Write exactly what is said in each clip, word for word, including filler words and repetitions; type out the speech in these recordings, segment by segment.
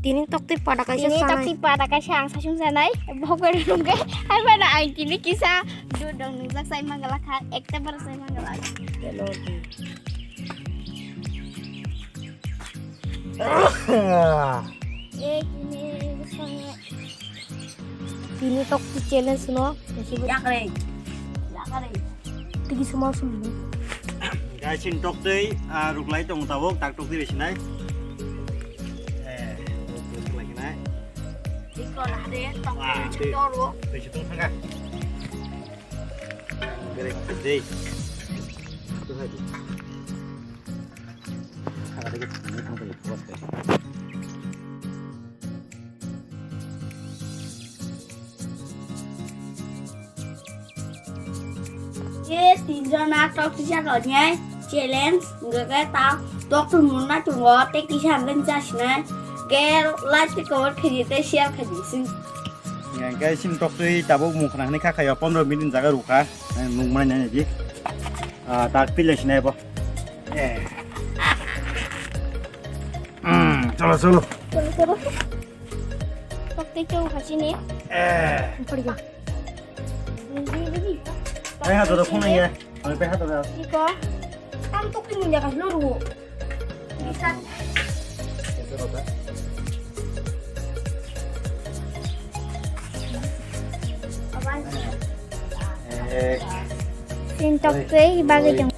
Tini toktwi pada kaisa Tini sanai. Toktwi pada kaisa ang sasung sanai. Bokor rungke. Hai mana ang tini kisa. Dudong nungjak sai manggala kha. Ekta bar sai manggala. Eh, tini sanai. Tini toktwi challenge no. Yakre. Yakre. Tigi suma sum. Guys, in toktwi, ah, ruklai tong tabuk, tak toktwi bai sinai. Eh, ruklai sinai. Iko lah de, tok Ah, de, twi. Toro. Twi situng thangka. Gerek, dei. Tuh, hai, di. Thangka, di, di, di, di, di. Ye tinjona tok tisa tonye challenge, hingke ke ta tok tun munna tungo, te kisa hingke jasinai, ke like te comment khaidi te share khaidi sing. Hingke sin tok twi tabuk mung khna hwnwi kha khayo, pondro minute ni jaga rukha, nung mwnai nai di. Ah, tak pile sinai bo. Eh. Hmm, cholo, cholo. Cholo, cholo. Tok twi chong khasini. Eh. Pori ga. Ai ha, todo phone ya. Ai pe ha todo. Iko. Tam tok tin ya kaslo ru. Bisa. Aban. Eh. Tin tok tei bagwi tong.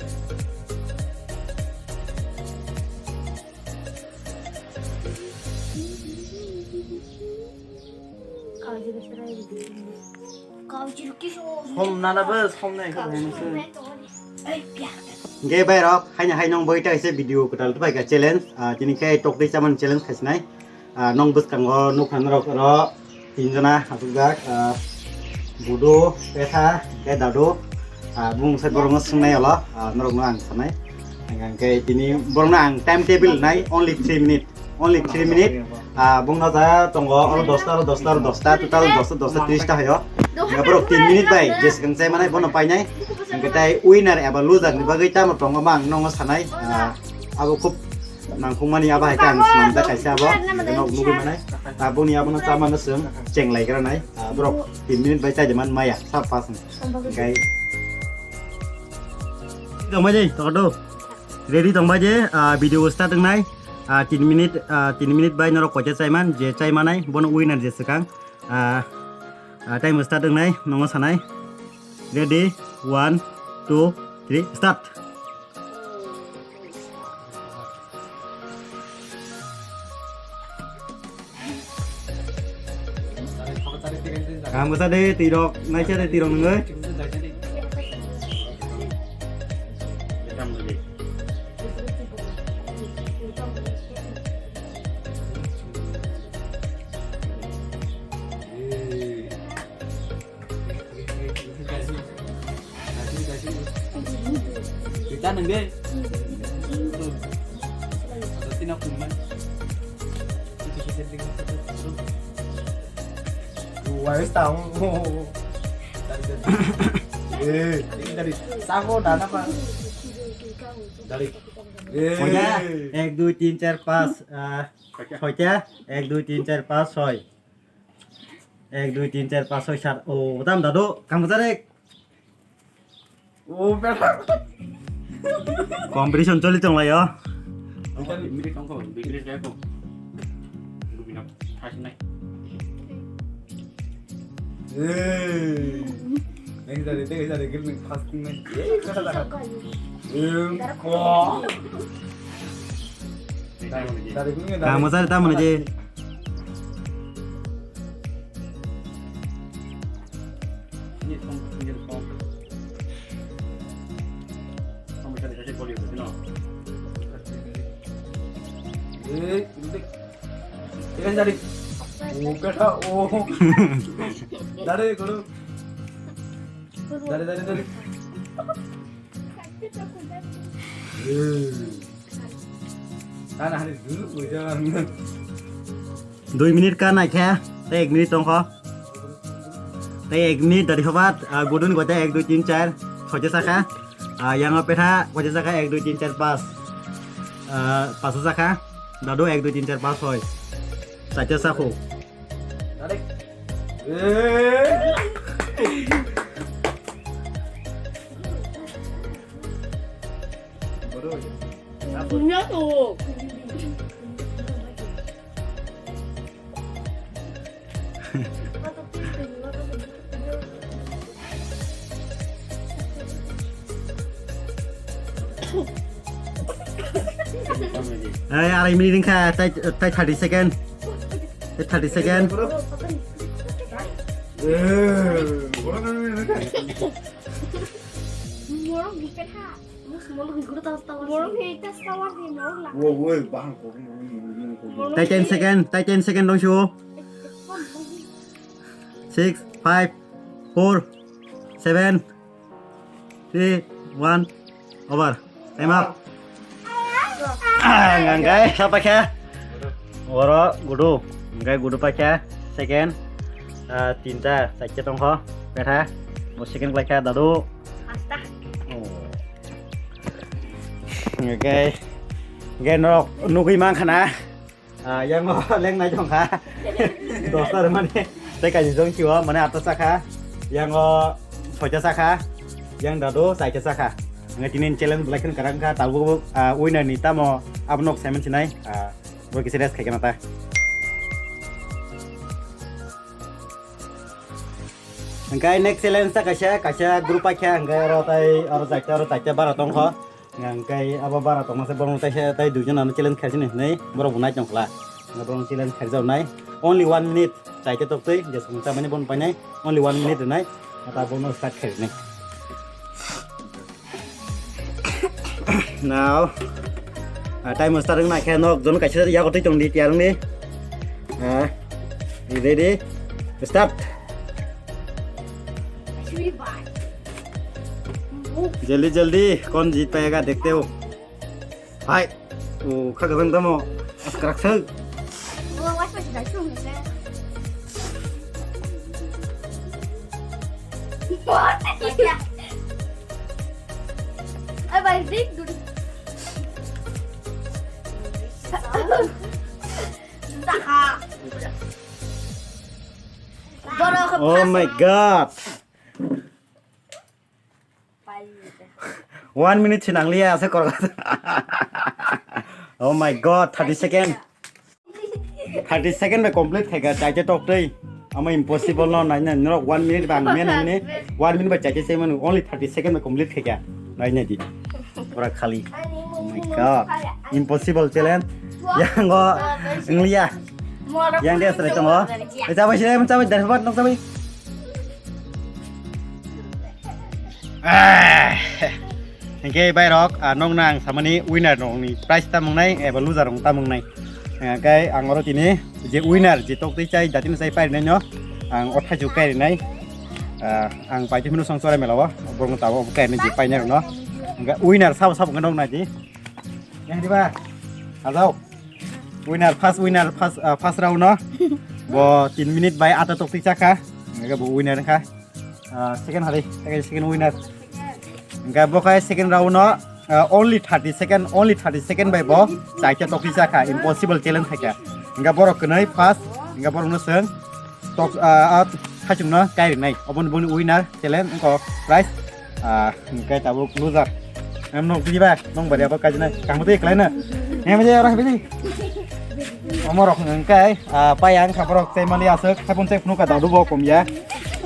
Hom nana bes, hom nai khe hom se. Hingke bai rok, haino hai nong bai ta kaisa video kwtal tu bai ka challenge, ah, tini khe tok tei chaman challenge khasinai. Ah, nong bwskango nukha norok oro tinjona asukjak, ah, Budu, Petha, hingke Dadu. Ah, bung sai borokno swngnai olo, ah, norokno ang sanai. Hingke tini borokno ang time table nai, only three minute. Only three minute. Ah, bung no ja tongo, oro dosta, oro dosta, oro dosta, total dosta, dosta, tris ta hayo. Ya, borok tin minute bai, je swkang chai manai, bono painai. Hingke tai winner eba loser ni bagwi tamo tongo ma ang nongo sanai. Ah, abo khub nangkukmani abo hai khe ang swnamjak kaisa abo. Hingke nok nugwi manai. Ah, boni abono chamano chwng chenglai gra nai. Ah, borok tin minute bai chai de man maya, sa pass ni. Hingke tongbai de, tokdo. Ready tongbai je, ah, video start wngnai. Ah, tin minute, ah, tin minute bai norok koicha chaiman, je chaimanai, bono winner je swkang. Ah, ah, time start wngnai, nongo sanai. Ready, one, two, three, start. Kaham bwsa de, twirok, naisa de, twirok nungwi. Kita nang de. Ada tina kuman. Wais tahu. Eh, ini dari sako dana apa? Dari. Eh. Soita, ek, dui, tin, char, pas, ah, soita, ek, dui, tin, char, pas, soi. Ek, dui, tin, char, pas, soi, sat. Oh, tam dadu, kamu tadi. Oh, berak. Competition choli tong lai, oh. Bikris, bikris, tongko, bikris, tongko. Rubina, khasnai. Eh. Neng jari, neng jari, gil neng fasting neng. Eh, kata dah. Em, ko. Dari gunung ya, dari. Kamu cari tamu aja. Ini tong, ini tong. Tong bisa dikasih gol itu, no? Eh, ini. Ini dari. Oh, kata, oh. Dari, guru. Dari, dari, dari. Eh. Dui minute ka naikha, tei ek minute tongkho. Tei ek minute dari hobat, ah, gudun gote ek, dui, tin, char, soite saka. Ah, yango petha, gote saka ek, dui, tin, char, pas. Ah, paso saka. Dadu ek, dui, tin, char, pas, soi. Chaita sakho. Ei, arai minute wngkha, tai, tai thirty second. Tai thirty second. Tai ten second, tai ten second dong sio. Six, five, four, seven, three, one, over. Time up. Hingkai sapa khe? Oro gudu. Hingkai gudu paikha. Second. Ah, tinta, chaikhe tongkho. Betha. Bo second klaikha dadu. Pasta. Oh. Hingkai. Hingkai norok nugui mankhana. Ah, yango lengnai tongkha. Dosta rwmani tei kaisa jong sio, mane atta chakha. Yango soita chakha. Yang dadu chaita chakha. Hingke tini challenge belai kheno kwrak wngkha. Tabuk, ah, winner ni tamo abono khe saiman sinai. Ah, bo kisa rest khaikhe nata. Hingke next challenge ta kaisa, kaisa group paikha, hingke oro tai, oro chaita, oro chaita bara tongkho. Hingke abo bara tongma se borok tai se tai duijon ano challenge khaisini hinwi borok bo nai tongkla. Hingke borok challenge khaijak nai. Only one minute. Chaita toktwi je song chamani bon painai. Only one minute nai. Ata bono start khainai. Now, ah, time start wngna khe nok jon kaisa yago twi tongdi tiyar wngdi. Ah, ready? Start. जल्दी जल्दी कौन जीत पाएगा देखते हो। Hai. Oh, kha gadang tamo. Askrak sag. Ay, bhai, big dude. Oh my God. One minute se nangliya ase korok. Oh my God, thirty second. Thirty second bai complete khaika, chaita toktwi. Ama impossible no, nai nai, norok one minute bang mena mene, one minute bai chaita se manu, only thirty second bai complete khaika. Nai nai di. Pura khali. Oh my God. Impossible challenge. Yango, ngliya. Yang dia serai tongo. Eh, cabai sini, cabai, dari hebat, nok cabai. Ah, hingke bai rok, ah, nong nang samani winner rok ni prize tamung nai, eba loser rok tamung nai. Hingke ang oro tini je winner, je tok twi chai, jati no chai pai rinai no, ang o thaichuk kai rinai. Ah, ang paiti hino song chora mela o, borok no tabo kai rinai je pai nai rok no. Hingke winner sabo sabo nong nai di. Yang diba? Ajao. Winner, first winner, first, ah, first round no. Bo tin minute bai ata tok twi chakha. Hingke bo winner kha. Ah, second hari, second, second winner. Hingke bo khai second round no, ah, only thirty second, only thirty second bai bo chaita tok twi chakha. Impossible challenge khaikha. Hingke borok kwnwi first, hingke borok no swng. Tok, ah, ah, khachung no kai rinai. Oboni boni winner challenge wngkha prize. Ah, hingke tabuk loser. Em nok twi ba, nong bari abo kajina. Kang mutwi eklai na. Em je ora bidi. Omo rok hingke, ah, pai ang khaborok tei mali aswk. Khapun tei phunuk ka dadu bo kom ya.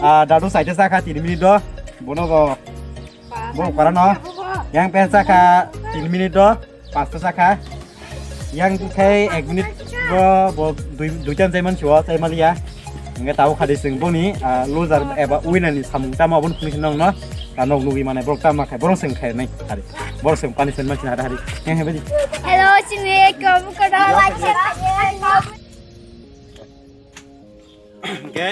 Ah, dadu side sa kha tin minute do. Bono bo. Bo para no. Yang pen sa kha tin minute do. Pasta sakha. Yang khai ek minute bo, bo dui, dui time jaiman siwa, jaimaliya. Hingke tabo khadi sing boni, ah, loser eba winner ni samung tamo aboni phunukhe nongno. Ta nok nugwi mane borok tamo khai, borok sing khai nai hari. Borok sing punishment manchina hari hari. Yang hebe di. Hello, sini kamu kada like. Hingke,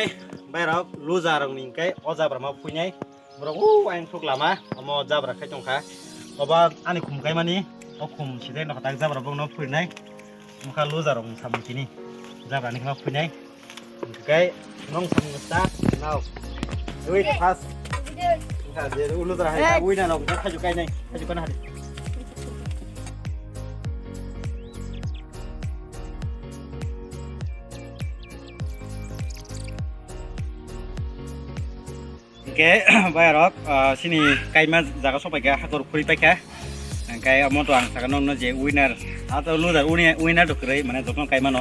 bai rok loser rok ni hingke o jabra ma phuinai. Borok o ayang thuk lama, omo jabra khai tongkha. Obo ani khum kaimani, o khum side nokha tak jabra bokno phurinai. Mokha loser rok samung tini. Jabra ni khma phuinai. Hingke nong samung start now. Wait, first. Wait. Wait na nok khaju kainai. Khaju kana hari. Ke, bayarok, ah, sini kaima jaga sopaikha, hakor khuri paikha. Hingke amo to ang saka nokno je winner, ato loser wini-, winner to kwrwi, mane jotono kaimano.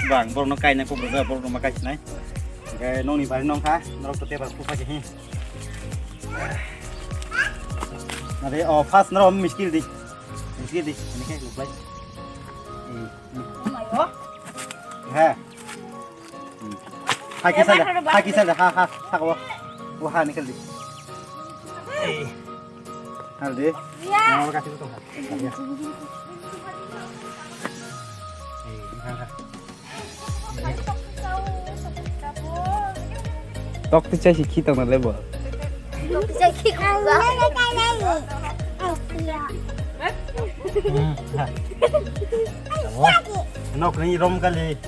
Bang, borokno kaina kok rwjak, borokno ma kaisinai. Hingke nokni bari nongkha, norok to tebra kuphai khe, hmm. Nade, oh, first norok miskil di. Miskil di, ini khe luklai. Hmm, hmm. He. Hmm. Ha kisa de, ha kisa de, ha, ha, ha, wo. Wo ha nikhil di. Hal di. Ya. Wo kasi tu ha. Ya. Eh, ha, ha. Tok tu chai si khitong na lebo. Nok ni rom kali.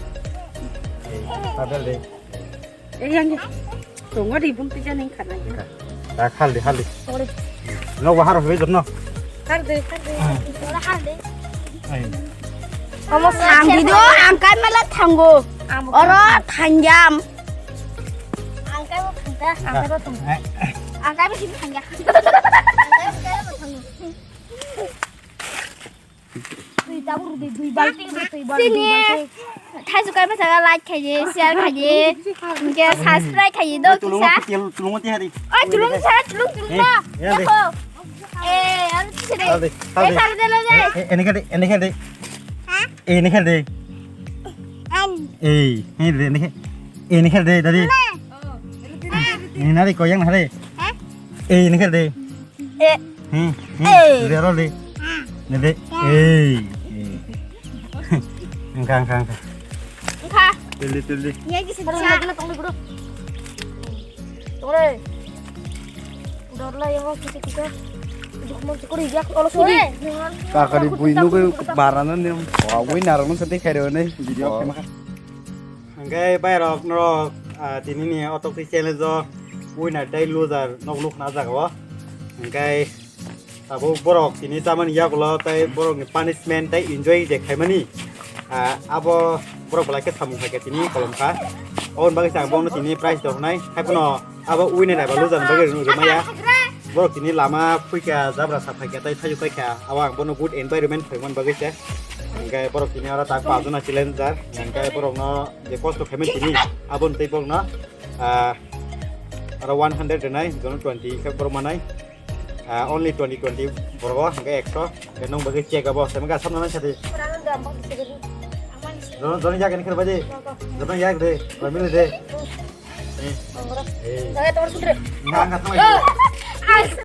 Eh, padal de. Eh, yang ni. Tunggu di bung tu jangan kena. Dak haldi, haldi. Sorry. No, bahar hoy jom no. Haldi, haldi. Ora haldi. Ai. Omo sangdi do, angkai mela thango. Oro thanjam. Angkai bo thangka, angkai bo thangka. Angkai bo sini thangka. Angkai bo thangka. Twi tabuk rwdi, dui balti rwdi, twi balti, dui balti. Sini thaisu kai bwsaka like khaidi, share khaidi, hwnkhe subscribe khaidi, do kisa. Tulung, tulung ti hari. Oi, tulung sa, tulung, tulung na. Eh, ya de. Dekho. Eh, aro kisa de. Haldi, haldi. Eh, sar de lo de. Eh, eh, ini kali, ini kali. Ha? Eh, ini kali. An. Eh, ini de, ini kali. Eh, ini kali de, tadi. Ini nari koyang hari. Ha? Eh, ini kali de. Eh. Hmm, hmm. Eh. Dede, aro de. Dede. Eh. Eh. Engka, engka, engka. Engka. Tildi, tildi. Iya, gitu. Baru lagi na tongdi guru. Tore. Udah lah yang kita kita. Untuk mau cukur hijak kalau sore. Kakak di bui nunggu barana nih. Wah, bui narang nanti kayak mana video apa mah? Hingke bayarok norok, ah, tini ni auto challenge o winner tei loser nok nukna jaga o. Hingke tabuk borok tini chamani yagulo tei borok ni punishment tei enjoy je khaimani, ah, abo borok belai khe samung khaikha tini kolom kha. Aboni bagwi se ang bono tini prize rok rwnai. Haiphano abo winner eba loser ni bagwi rwmaya. Borok tini lama phuikha, jabra sa phaikha tei thaijuk paikha. Abo ang bono good environment phaimani bagwi se. Hingke borok tini oro tak pajona challenger. Hingke borokno je kosto khaimani tini, aboni tei borokno, ah, aro one hundred rwnai, jono twenty khe borok manai. Ah, only twenty, twenty borok o, hingke ekso. Hingke nung bagwi check abo, semga samna nang sadi. Jono, jono yak ni khe baji. Jono yak de, family de. Eh. Eh. Nang, nang, nang.